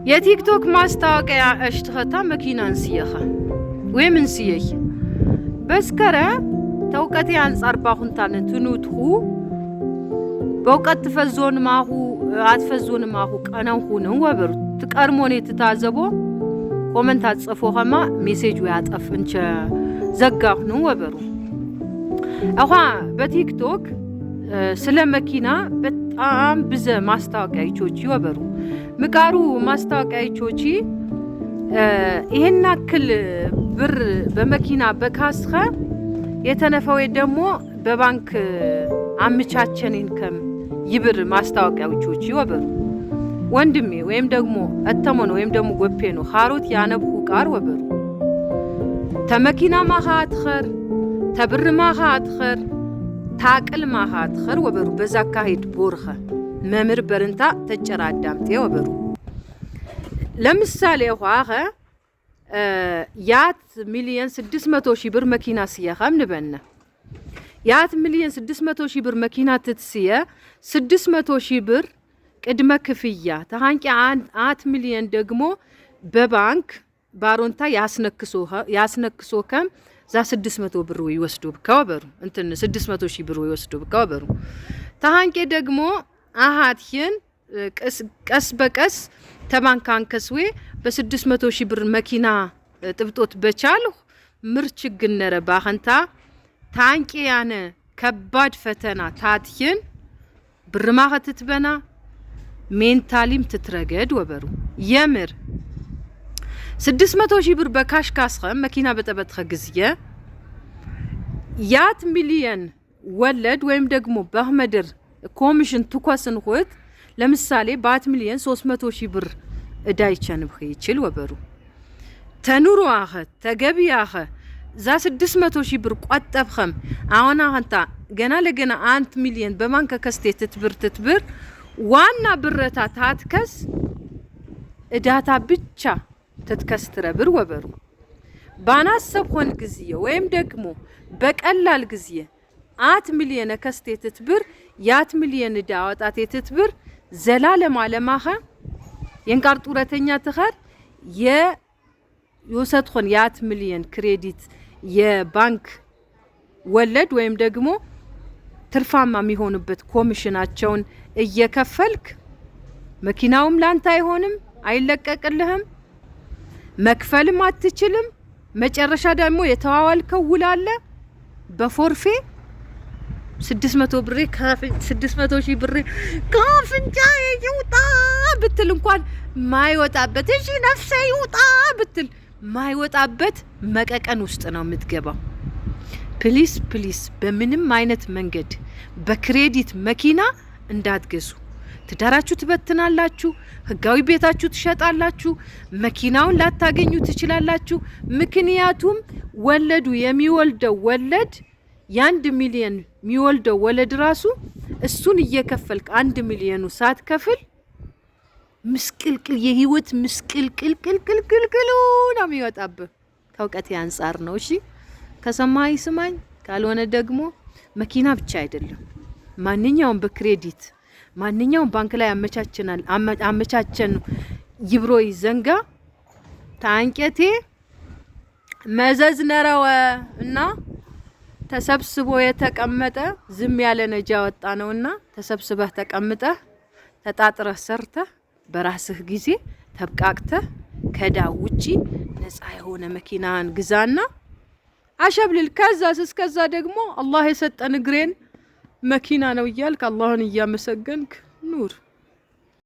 የቲክቶክ ማስታወቂያ እሽትኸታ መኪና እንስየኸ ወይም እንስየይ በስከረ ተውቀቴ አንጻር ባኹንታን ትኑትሁ በእውቀት ትፈዞን ማሁ አትፈዞን ማሁ ቀነንሁ ነው ወበሩ ትቀርሞኔ ትታዘቦ ኮመንት አጽፎ ኸማ ሜሴጅ ያጠፍ እንቸ ዘጋሁ ነው ወበሩ። አኳ በቲክቶክ ስለ መኪና በጣም ብዘ ማስታወቂያ ይቾቺ ወበሩ። ምቃሩ ማስታወቂያ ይቾቺ ይሄን አክል ብር በመኪና በካስኸ የተነፈው ደግሞ በባንክ አምቻቸን ከም ይብር ማስታወቂያዎቾች ወበሩ። ወንድሜ ወይም ደግሞ እተሞን ወይም ደግሞ ጎፔ ነው ኻሮት ያነብሁ ቃር ወበሩ፣ ተመኪና ማኻ አትኸር፣ ተብር ማኻ አትኸር፣ ታቅል ማኻ አትኸር ወበሩ። በዛ አካሄድ ቦርኸ መምር በርንታ ተጨራ አዳምጤ ወበሩ። ለምሳሌ ኋኸ ያት ሚሊየን 600 ሺህ ብር መኪና ስየኸም ንበነ፣ ያት ሚሊየን 600 ሺህ ብር መኪና ትትስየ፣ 600 ሺህ ብር ቅድመ ክፍያ ተሃንቂ አት ሚሊየን ደግሞ በባንክ ባሮንታ ያስነክሶ ከም ዛ 600 ብር ይወስዱ ከወበሩ እንትን 600 ሺህ ብር ይወስዱ ከወበሩ። ተሃንቄ ደግሞ አሃትህን ቀስ በቀስ ተባንክ አንከስዌ በ600 ሺህ ብር መኪና ጥብጦት በቻልሁ ምር ችግር ነረ ባኸንታ ታንቄ ያነ ከባድ ፈተና ታትህን ብርማ ከትትበና ሜንታሊም ትትረገድ ወበሩ። የምር 600 ሺህ ብር በካሽ ካስኸ መኪና በጠበጥኸ ጊዜ ያት ሚሊየን ወለድ ወይም ደግሞ በህመድር ኮሚሽን ትኮስን ሁት ለምሳሌ በአት ሚሊየን 300 ሺህ ብር እዳ ይቸንብህ ይችል ወበሩ። ተኑሮ አኸ ተገቢ አኸ ዛ 600 ሺህ ብር ቆጠብኸም አሁን አኸንታ ገና ለገና 1 ሚሊየን በባንክ ከስቴ ትትብር ትትብር ዋና ብረታ ታትከስ እዳታ ብቻ ትትከስትረ ብር ወበሩ። ባናሰብኾን ጊዜ ወይም ደግሞ በቀላል ጊዜ አት ሚሊየን ከስቴ ትትብር ያት ሚሊየን እዳ አወጣቴ ትትብር ዘላለም አለማኸ የንቃር ጡረተኛ ትኸር የወሰትኾን ያት ሚሊየን ክሬዲት የባንክ ወለድ ወይም ደግሞ ትርፋማ የሚሆኑበት ኮሚሽናቸውን እየከፈልክ መኪናውም ላንተ አይሆንም፣ አይለቀቅልህም፣ መክፈልም አትችልም። መጨረሻ ደግሞ የተዋዋልከው ውል አለ። በፎርፌ 600 ብሬ 600 ሺህ ብሬ ካፍንጫ ይውጣ ብትል እንኳን ማይወጣበት፣ እሺ ነፍሴ ይውጣ ብትል ማይወጣበት መቀቀን ውስጥ ነው የምትገባው። Please please በምንም አይነት መንገድ በ credit መኪና እንዳትገዙ። ትዳራችሁ ትበትናላችሁ፣ ህጋዊ ቤታችሁ ትሸጣላችሁ፣ መኪናውን ላታገኙ ትችላላችሁ። ምክንያቱም ወለዱ የሚወልደው ወለድ የ1 ሚሊየን የሚወልደው ወለድ ራሱ እሱን እየከፈልክ 1 ሚሊየኑ ሳትከፍል ምስቅልቅል የህይወት ምስቅልቅልቅልቅልቅሉ ነው የሚወጣብህ። ከእውቀቴ አንጻር ነው። እሺ ከሰማይ ስማኝ፣ ካልሆነ ደግሞ መኪና ብቻ አይደለም፣ ማንኛውም በ credit ማንኛውም ባንክ ላይ አመቻቸናል አመቻቸን ይብሮይ ዘንጋ ታንቄቴ መዘዝ ነረወ እና ተሰብስቦ የተቀመጠ ዝም ያለ ነጃ ወጣ ነውና ተሰብስበህ ተቀምጠህ ተጣጥረህ ሰርተህ በራስህ ጊዜ ተብቃቅተህ ከዳ ውጪ ነፃ የሆነ መኪናን ግዛና አሸብልል። ከዛስ እስከዛ ደግሞ አላህ የሰጠን እግሬን መኪና ነው እያልክ አላህን እያመሰገንክ ኑር።